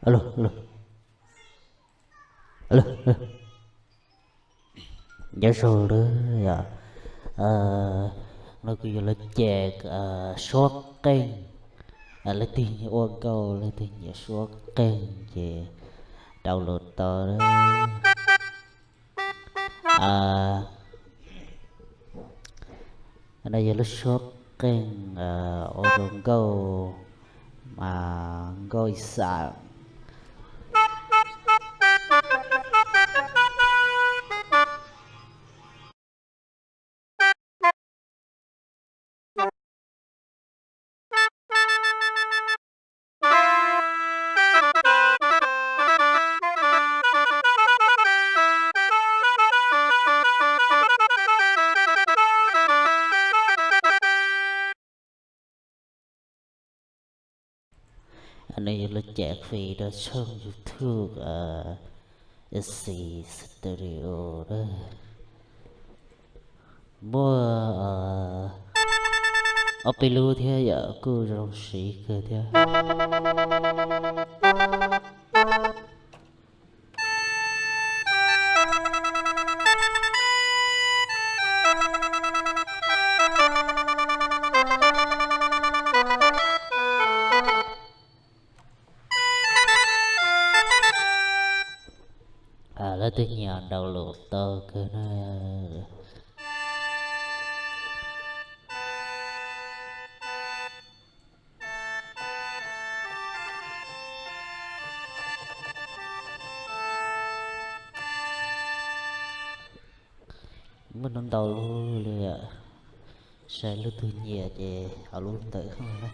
Nyob zoo lawm yom, no kuv yuav los cem suab qeej, leej twg ua nkauj leej twg nyiam suab qeej ces download tau. No yog lub suab qeej ua rau nkauj, mas nkauj ib xam. No yog lub cem free rau tshooj YouTube Easy Studio. Muaj ob peb lub thiab yom, kuj zoo siv kawg thiab. Leej twg nyiam download tau kawg na. Muaj ntau ntau lub li, saib leej twg nyiam ces hau lub ntawd na.